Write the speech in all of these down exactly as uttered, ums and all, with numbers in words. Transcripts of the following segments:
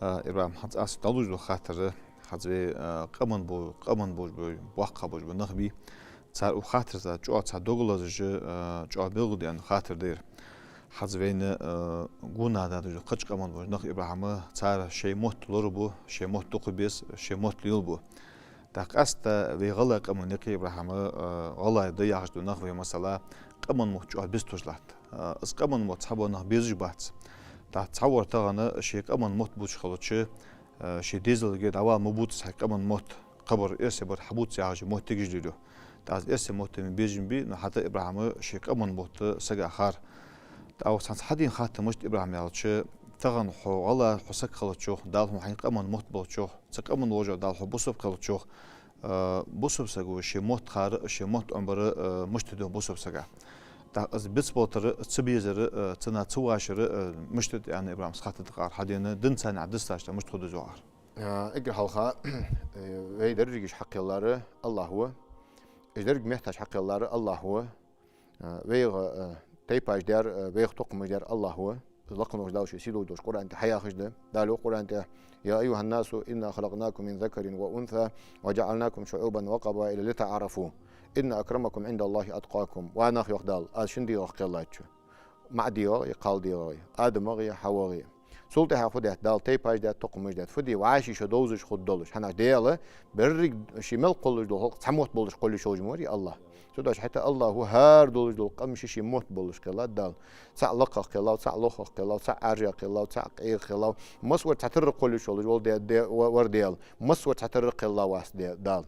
А, ИбрахӀим, хӀанз аз дӀалуш дола хаттар, хӀанз вай, а, къаман бо-, къаман болаш ба, боккха болаш ба нах бий. Цар укх хаттарца чӀоагӀа цхьа дог лазаш, а, чӀоагӀа белггала хаттар да ер. ХӀанз вайна, а, гонахьа дадаш да кхыча къаман болаш нах, ИбрахӀим, цар шоай мотт лорабу, шоай мотт дукха беза, шоай мотт лелабу. ТӀаккха къаьстта вай гӀалгӀай къаман юкъе, ИбрахӀим, а, гӀалгӀай да яхаш да нах вай, масала, къаман мотт чӀоагӀа бицдолаш латт. А, из къаман мотт цхьабола нах безаш бац. ТӀаккха цхьавар тахан шоай къаман мотт бувцаш хилча, а, ший дезалга дӀавала ма бувца хьай къаман мотт, кхыбар, эрсий бар хьабувца яхаш моттигаш лелаю. ТӀаккха из эрсий мотт ма безаш бий, но хӀаьта, ИбрахӀим, шоай къаман мотт сага хар. ТӀаккха цхьан хьадена хаттар мишта да, ИбрахӀим, аьлча, тахан хьо гӀалгӀа, хьо саг хилча, Дала хьона хьайна къаман мотт лургйолча, цу къаман волча Дала хьо бусалба хилча, а, бусалба саго ший мотт хар, ший мотт Ӏомабар, а, мишта да бусалба сага. ТӀаккха из бицбалар, ца безар, а, цунах ца вашар, а, мишта да аьнна, ИбрахӀим, из хаттар да-кх ара хьадена, динца цхьана дисташ да, мишта хургда из йоах ара. А, эггара хьалха, э, вай дерригаш хьакхеллар АллахӀ ва. Уж деррига метташ хьакхеллар АллахӀ ва. А, вайга, а, тайпаш даьр, а, вайга тукхамаш даьр АллахӀ ва. Лакхаволча Дала ший сийдолча Къуръан тӀа хьаяхаш да. Дала йоах Къуръан тӀа: «يا أيها الناس إنا خلقناكم من ذكر وأنثى وجعلناكم شعوبا وقبائل لتعارفوا إن أكرمكم عند الله أتقاكم». Ва нах, йоах Дала, аз шин дегӀах кхеллад шо. МаӀа дегӀах а, кхалла дегӀах а, Адамах а, Хьавах а. Цул тӀехьагӀа фу даьд Дала? Тайпаш даьд, тукхамаш даьд. Фу де? ВӀаший шо довзаш хургдолаш. ХӀана аьлча Дала берригаш ший мел кхоллаш дола халкъ цхьа мотт болаш кхоллаш йолаш ма варий АллахӀ. Цудухьа хӀаьта АллахӀ ва, хӀара долаш дола къам ший-ший мотт болаш кхеллад Дала. ЦаӀ лакхагӀа кхеллав, цаӀ лохагӀа кхеллав, цаӀ Ӏаьржа кхеллав, цаӀ къегӀа кхеллав. Массавар цхьатарра кхоллаш йолаш вола Де-, Де-, ва-, вар Даьла. Массавар цхьатарра кхелла вац Де-, Дала.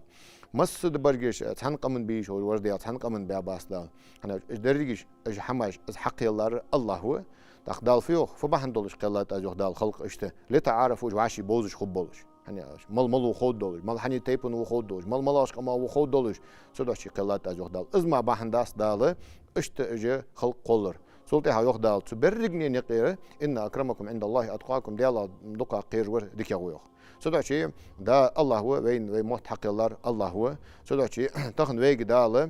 Массаза баргаш цхьан къаман бе йиш йолаш вар Даьла, цхьан къаман баь бац Дала. ХӀана аьлча уж дерригаш, уж хӀамаш, из хьакхеллар АллахӀ ва. ТӀаккха Дала фу йоах, фу бахьан долаш кхеллад аз, йоах Дала, халкъ иштта? «لتعارفوا», уж вӀаший бовзаш хургболаш. ХӀана аьлча мала малав ховргдолаш, мала хьанна тайпан ва ховргдолаш, мала малагӀча къамах ва ховргдолаш, цудухьа кхеллад аз, йоах Дала. Из мара бахьан дац Дала иштта уж халкъ кхоллар. Цул тӀехьагӀа йоах Дала цу берригача наькъара: «إن أكرمكم عند الله أتقاكم», Даьлах дукха кхераш вар дикагӀа ва, йоах. Цудухьа да АллахӀ ва, вайна вай мотт хьакхеллар АллахӀ ва. Цудухьа тахан вайга Дала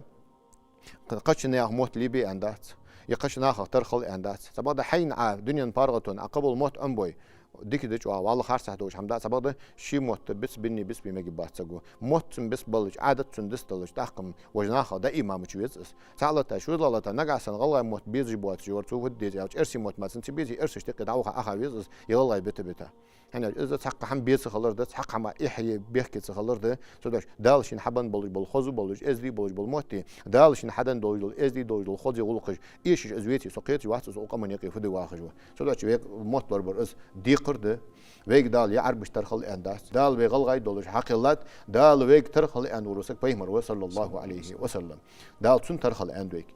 кхыча наьха мотт лебе аьнна дац, е кхыча нахах тара хила аьнна дац. Цхьабакъда хьайна Ӏа дунен паргӀатон Ӏа кхыбола мотт Ӏомабой, дика да, чӀоагӀа, валла харцахьа долаш хӀама да. Цхьабакъда ший мотт бицбеннаб, бицбе мегаш бац саго. Мотт цун бицбалча, Ӏадат цун дицдалча, тӀаккха вож наха даим мича веза из. ЦаӀ латта, шозлагӀа латта, нагахьа санна гӀалгӀай мотт безаш боацаш вар, цо фу де деза аьлча, эрсий мотт мара цунна ца безе, эрсашта юкъе дӀаваха Ӏаха веза из, е гӀалгӀай бита-бита. ХӀана аьлча из цхьаккха хӀама бе ца хилар да, цхьаккха хӀама эхье, бехке ца хилар да. Цудухьа Дала шийна хьабенна болаш бола, хоза болаш, эздий болаш бола мотт, Дала шийна хьаденна долаш дола, эздий долаш дола хоза гӀулакхаш эшаш из веце, со кхеташ вац из укх къаман юкъе фу де вахаш ва. Цудухьа вайга мотт лорабар из декхар да. Вайга Дала е Ӏарбашта тара хила аьнна дац. Дала вай гӀалгӀай долаш хьакхеллад. Дала вайга тара хила аьнна вола саг пайхамар ва, صلى الله عليه وسلم. Дала цунна тара хила аьннад вайга.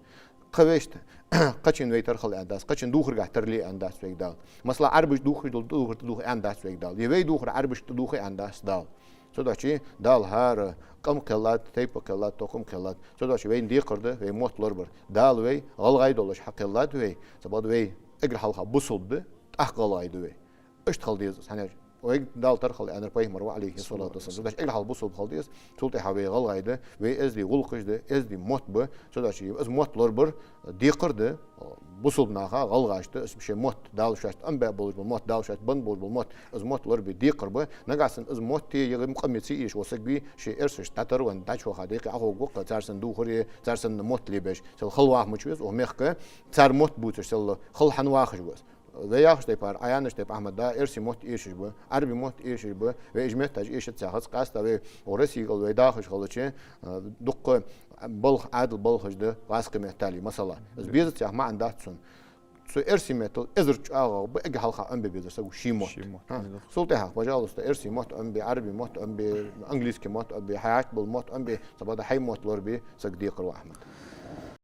Кхы вешта, кхычунна вай тара хила аьнна дац, кхычун духаргахьа тара ле аьнна дац вайга Дала. Масала, Ӏарбаша духар дола духар тӀадуха аьнна дац вайга Дала. Е вай духар Ӏарбашта тӀадуха аьнна дац Дала. Цудухьа Дала хӀара къам кхеллад, тайпа кхеллад, тукхам кхеллад. Цудухьа вайна декхар да вай мотт лорабар. Дала вай гӀалгӀай долаш хьакхеллад вай. Цхьабакъда вай эггара хьалха бусалба да, тӀаккха гӀалгӀай да вай. Иштта хила деза из, хӀана аьлча вайга Дала тара хила аьннар пайхамар ва, عليه الصلاة والسلام. Цудухьа эггара хьалха бусалба хила деза, цул тӀехьагӀа вай гӀалгӀай да, вай эздий гӀулакхаш да, эздий мотт ба. Цудухьа из мотт лорабар декхар да, бусалба наха, гӀалгӀашта, из шоай мотт Дала шоашта Ӏомабаь болаш бола мотт, Дала шоашта бенна болаш бола мотт, из мотт лорабе декхар ба. Нагахьа санна из мотт е, е къам ца эшаш вола саг вий, ший эрсашта дӀатарваь, дӀачуваха декхе Ӏоховргва-кх, цар санна духар е, цар санна мотт лебеш, сел хала ваха мича веза укх мехка, цар мотт бувцаш сел хала хӀана вахаш ва из. Вай яхача тайпара, Ӏа аьннача тайпара, Ахьмад, да, эрсий мотт эшаш ба, Ӏарбий мотт эшаш ба, вай уж метташ эшац яхац, къаьстта вай укх Россе кӀал вай дахаш хилча, а, дукха балха, Ӏаьдала балхаш да гӀазкхий меттала, масала. Из безац яха маӀан дац цун. Цу эрсий меттала эзар чӀоагӀагӀа ба эггара хьалха Ӏомабе безар саго ший мотт. Ший мотт, хӀа. Цул тӀехьагӀа, пожалуйста, эрсий мотт Ӏомабе, Ӏарбий мотт Ӏомабе, английский мотт Ӏомабе, хьаяча бола мотт Ӏомабе, цхьабакъда хьай мотт лорабе саг декхар ва, Ахьмад.